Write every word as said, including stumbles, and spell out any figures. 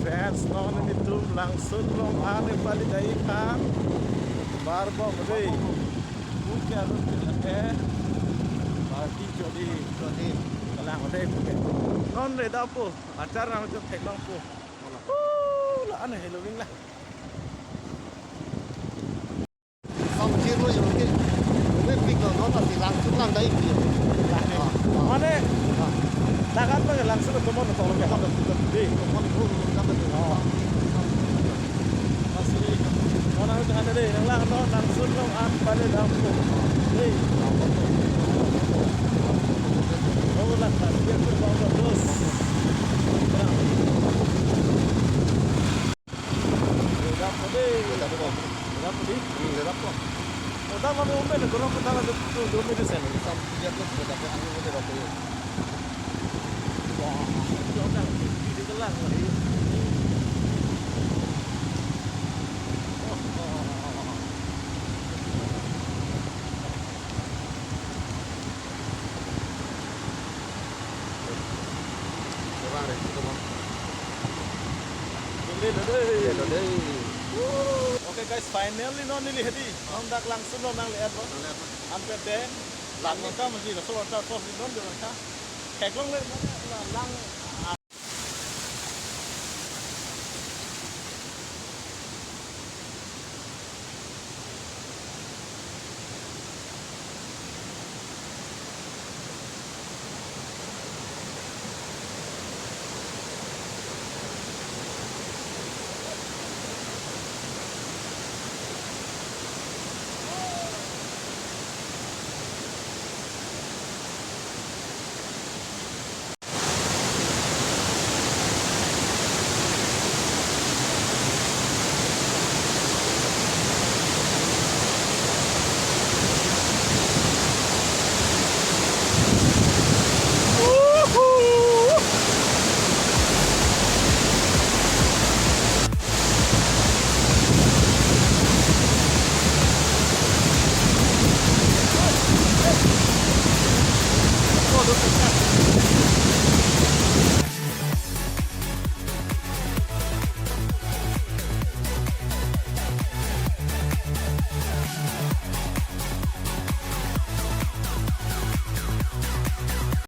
Friends, non nelitum Langsun along an nepali dai khan. Bar bom dei. Puja rut ke lake. Party jodi. Jodi. Kalang dei puke. Non re dapo. Achar nang jom theklongpo. Uh, la-an helo ring la. Som chirlo yo ke. Ove pik lo, non ta si Langsun lang dai pi. Ah, ah. Mane, ah, dagat lo Langsun lo tomon lo tolo ke. Tomon lo, tomon lo. Dei. Tomon lo, tomon lo. Ah. Masih, mana itu ada dei, nang lang, no, Langsun lo an pale dampo. Dei. Oh, lang, lang, dia tu bawa terus. Lang. Ledap tadi. Ledap po. Ledap tadi. Hmm, ledap po. Kota kami umpe na, kurang kota kami tu, tu, tu, tu, sen. Sam dia tu ledap ya, anu ledap ya. Wah, itu orang di, di gelang lagi. Oh, oh, oh, oh. Bang, re, itu, Bang. Lele, lele. Lele, lele. Okay, guys, finally non neli hedi. Non dak Langsun lo nang le-et, Bang. Nang le-et, Bang. Anpet de. Lang. Lang ni kam ji, so waterfall di non de lang ka. Theklong le, lang.